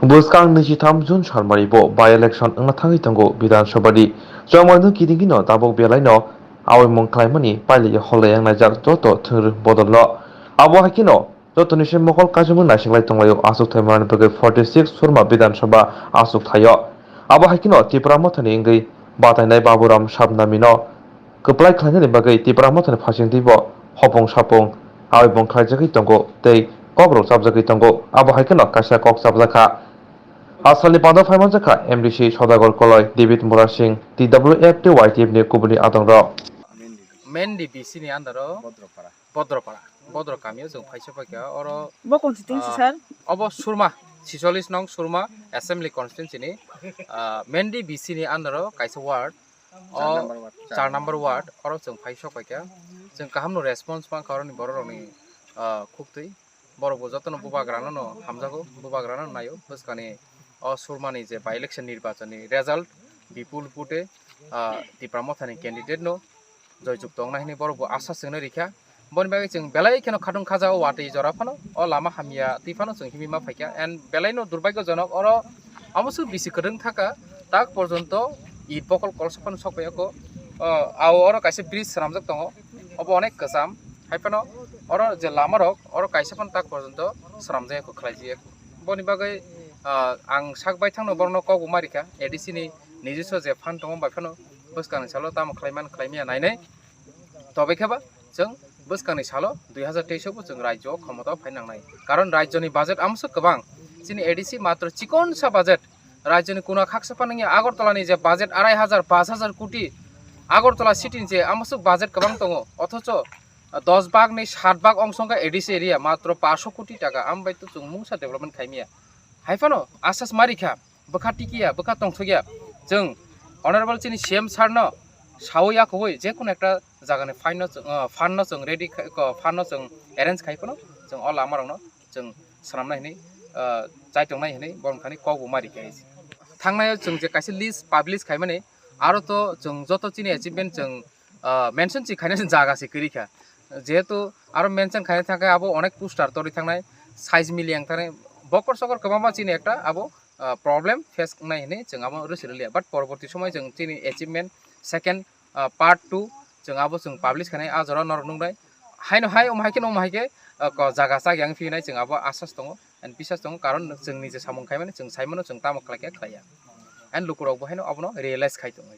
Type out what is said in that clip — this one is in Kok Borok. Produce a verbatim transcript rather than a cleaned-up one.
Bwskang naichitham June salmari bo by-election wngna thangwi tongo Bidhan Sabha ni. Chongmani kidingino tabuk belaino awi mung khlaimani pailaiya hollai yang naijak joto thwngri bodolno. Abo hai kheno jotoni se mokol kaijakmani naisinglai tonglaio, achuk thaimanani bagwi forty six Surma Bidhan Sabha achuk thaio. Abo hai kheno Tipra Mothani wngwi batainai Baburam Sabnamino kwplai khlainani bagwi Tipra Mothani phasingtwi bo hopung sapung awi bung khlaijagwi tongo tei kokrok chapjagwi tongo. Abo hai kheno kaisa kok chapjak kha. Asalni panda phaimanjakha M D C Sodagar Koloi, David Murasing, T W F tei Y T F ni kubuni adongrok. Mendi B C ni under o Bodropara. Bodropara. Bodro kamio chwng phaisa paikha oro. Bo constituency, ah, sir? Obo Surma, chisollis nong Surma Assembly Constituency ni, ah, Mendi B C ni under o kaisa ward. O char number ward, char number ward, oro chwng phai sok paikha. Chwng kahamno response mankha oroni bororokni, ah, khuktwi. Borokbo jotono bubagrano no hamjago, bubagrano naio. Bwskangni o Surmani je by-election nirbachonni result bipul vote, ah, Tipra Mothani candidate no joychuk tongnai hwnwi borokbo asa chwngno rikha. Boni bagwi chwng belai kheno khatung khaja o watwi jora phano, o lama hamya twi phano chwng himwi ma phaikha. And belaino durbagyojonok oro omoso bisi kwdwng thaka, tak porjonto it bokol kolsa phano sok phaiyakho. O, ao oro kaisa bridge swnamjak tongo, obo onek kwcham. Hai phano oro je lamarok, oro kaisa phano tak porjonto swnamjak yakho, khlaijak yakho. Boni bagwi, ah, ang sak baithangno borokno kokbo ma rikha, A D C ni nijoswo je fund tongo bai phano bwskangni salo tamo khlaiman khlaimaya nainai. Tobe khe ba chwng bwskangni salo dui hazar teis o bo chwng rajyo o khomota o phai nangnai. Karon rajyoni budget amswk kwbang. Chini A D C matro chikonsa budget. Rajyoni kuna khaksa phano wngya Agartala ni je budget arai hazar, pash hazar koti. Agartala city ni je amswk budget kwbang tongo. Othocho dos bhag ni sat bhag ongso wngkha A D C area, matro pash koti taka. Am bai to chwng mungsa development khaimaya. Hai phano asas ma rikha. Bwkha tikiya, bwkha tongthokya. Chwng Honorable chini C M sir no sawi yakhwui je kono ekta jagani fund no chwng, ah, fund no chwng ready khai, ko, fund no chwng arrange khai phano chwng o lama rokno chwng swnamnai hwnwi, ah, chaitongnai hwnwi borok thani kokbo ma rikha. Thangnai o chwng je kaisa list publish khaimani, aro to chwng joto chini achievement chwng, ah, mention si khaina jaga se kwrwi kha. Jehetu aro mention khaina thangkhe abo onek poster torwi thangnai, size miliyang thangnai, bokor sokor kwbangma chini ekta abo ah, problem face wngnai hwnwi chwng abo rwchwrwliya. But porborti somoi chwng chini achievement second, ah, part two chwng abo chwng publish khainai, ah, jora norok nuknai. Haino hai, omo hai khe, omo hai khe, ah, ko jaga chak yang phinai chwng abo asas tongo and bisas tongo, karon chwng nije samung khaimani chwng saimano chwng tamo khlai khe khlaiya. And lukurokbo haino abono realize khai tongo.